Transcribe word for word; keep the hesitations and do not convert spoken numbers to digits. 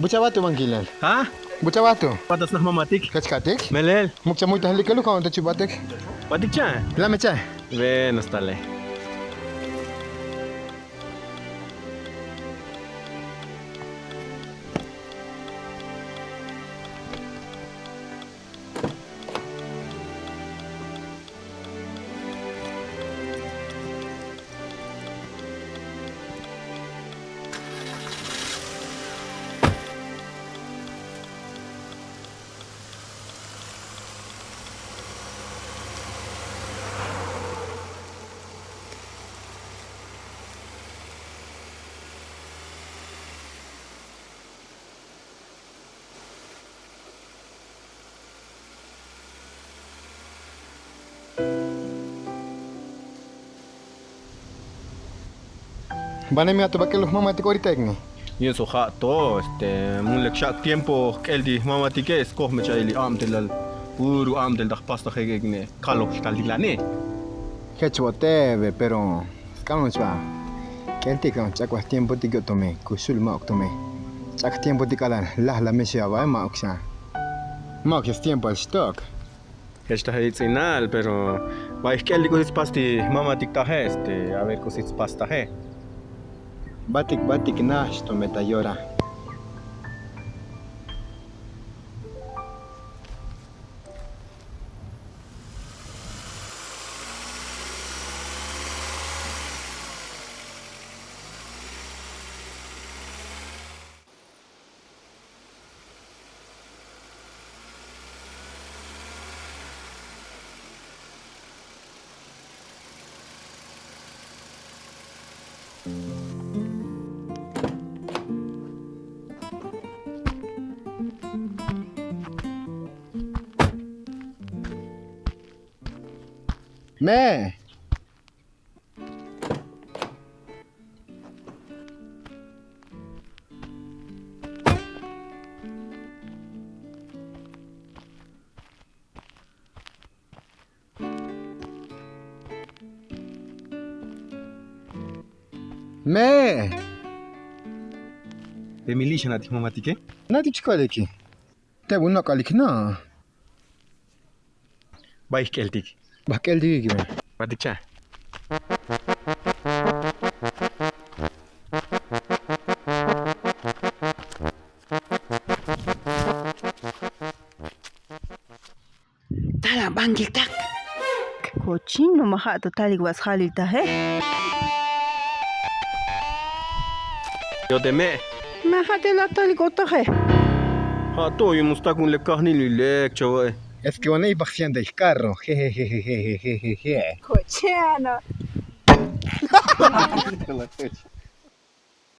Bucha vatu bankilel. Ha? Bucha vatu. Patas na jmamatik. Kachkatik. Melel. Mukcha muyta jlikeluk ja'on ta chubatik. Batik cha. Lame cha. Bueno, stale. Baneme ato bak'el jmamatik orita ekne. Yun so ja' to este mun lek xak' tiempo jk'el ti jmamatike skoj me cha'il li abtelal puro abtel ta jpastajek ekne. Kaloj xtaltik la'ne. Jech vo'teve pero sk'an chva. K'eltik ch'ak vaj tiempotik yo'tome kuxul ma'uk tome. Ch'ak tiempotik k'alal laj la mexi avae ma'uk xa. Ma'uk xa stiempoal xtok. Jech taje its'inal pero. Bay jk'eltik k'usi tspas ti jmamatik taje este a ver k'usi tspas taje. Batik batik nax tome ta yora. Me. Me. Te mili' xana' ti jmamatike. Na' ti chkaliki. Te bu nok'alik na'. Bay jk'eltik. Baj k'eltik ikime. Batik cha. Tala bankiltak. Kochino ma ja' to talik va sjalil taje. Yo teme. Ma ja' te la talik otaje. Ja' to yumo stakun lek kajnil lek chavae. Es ke vane ipak siente el carro. Jejejejejejeje. Kocheno.